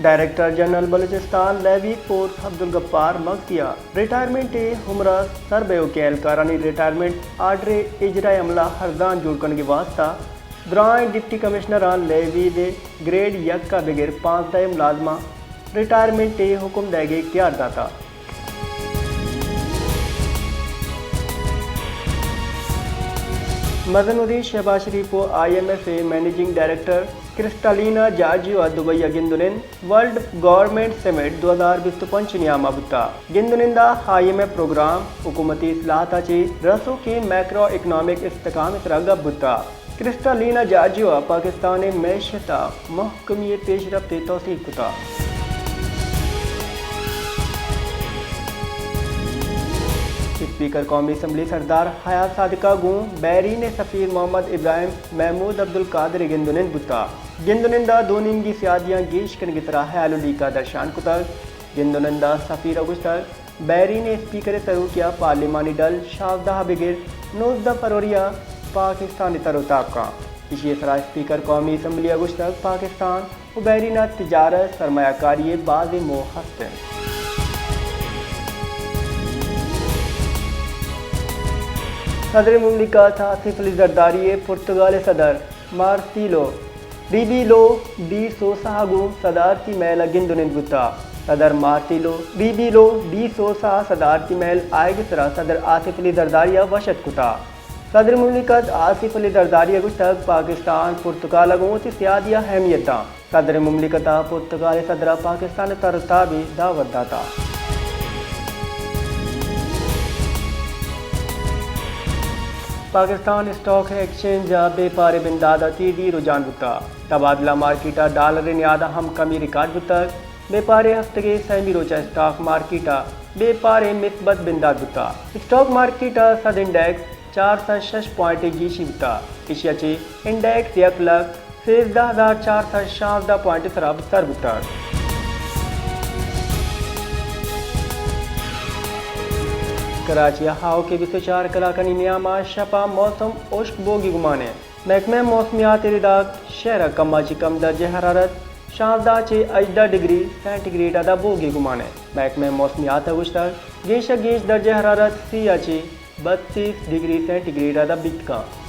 Director general Balochistan levy force Abdul Ghaffar Magsi ءَ retirement ءِ امر ءَ سر بئیوکیں اہلکارانی ریٹائرمنٹ آرڈر ءِ اجرا ءِ عمل ءَ ارزان جوڑ کنگ ءِ واستہ درائیں ڈپٹی کمشنراں لیویز ءِ گریڈ یک ءَ بگر پانزدہ ءِ ملازماں ریٹائرمنٹ ءِ حکم دئیگ ءِ اختیار داتگ۔ مزن وزیر شہباز شریف ءُ آئی ایم ایف ءِ managing director Kristalina Georgieva Dubai ءَ گند ءُ نند ورلڈ گورنمنٹ سمٹ دو ہزار بیست ءُ پنچ ءِ نیام ءَ بوتگ۔ گند ءُ نند ءَ آئی ایم ایف پروگرام، حکومتی اصلاحات ءَ چہ رسوکیں میکرو اکنامک استحکام ءِ سرا گپ بوتگ۔ کرسٹالینا جارجیوا ءَ پاکستان ءِ معیشت ءِ مہکمی ءِ پیشرفت ءِ توثیق کتگ۔ اسپیکر قومی اسمبلی سردار حیات صادق ءَ گوں بحرین ءِ سفیر محمد ابراہیم محمود عبدالقادر ءِ گند ءُ نند بوتگ۔ گند ءُ نند ءَ دو نیمگی سیادیاں گیش کنگ ءِ سرا ہیال ءُ لیکہ درشان کتگ۔ گند ءُ نند ءَ سفیر ءَ گوشتگ، بحرین ءِ اسپیکر ءِ سروکی ءَ پارلیمانی ڈل شانزدہ ءَ بگر نوزدہ فروری ءَ پاکستان ءِ تر ءُ تاب کنت۔ ایشی ءِ سرا اسپیکر قومی اسمبلی ءَ گوشتگ، پاکستان ءُ بحرین ءَ تجارت، سرمایہ کاری ءِ بازیں موہ ہست انت۔ صدر مملکت آصف علی زرداری ءَ پرتگال ءِ صدر مارسیلو ریبیلو ڈی سوسا ءَ گوں صدارتی محل ءَ گند ءُ نند بوتگ۔ صدر مارسیلو ریبیلو ڈی سوسا ءَ صدارتی محل ءَ آیگ ءِ سرا صدر آصف علی زرداری ءَ وش اتک کتگ۔ صدر مملکت آصف علی زرداری ءَ گوشتگ، پاکستان پرتگال ءَ گوں وتی سیادی ءِ اہمیت دنت۔ صدر مملکت ءَ پرتگال ءِ صدر ءَ پاکستان ءِ تر ءُ تاب ءِ دعوت داتگ۔ پاکستان اسٹاک ایکسچینج ءَ بیپار ءِ بندات ءَ تیزی رجحان بوتگ۔ تبادلہ مارکیٹ ءَ ڈالر ءِ نیاد ءَ ہم کمی ریکارڈ بوتگ۔ بیپار ءِ ہفتگ ءِ سیمی روچ ءَ اسٹاک مارکیٹ ءَ بیپار ءِ مثبت بندات بوتگ۔ اسٹاک مارکیٹ ءِ سد انڈیکس چار سد شش پوائنٹ ءِ گیشی بوتگ۔ ایشی ءَ چہ انڈیکس یک لکھ سیزدہ ہزار چار سد شانزدہ پوائنٹ ءِ سرا بستر بوتگ۔ کراچی ءَ آؤکیں بیست ءُ چار کلاکانی نیام ءَ شپ ءَ موسم ہشک بوگ ءِ گمان انت۔ محکمہ موسمیات ءِ رداک، شہر ءَ کم ءَ چہ کم درجہ حرارت شانزدہ چہ ہژدہ ڈگری سینٹی گریڈ ءَ داں بوگ ءِ گمان انت۔ محکمہ موسمیات ءَ گوشتگ، گیش ءَ گیش درجہ حرارت سی ءَ چہ بتیس ڈگری سینٹی گریڈ ءَ داں بیت کنت۔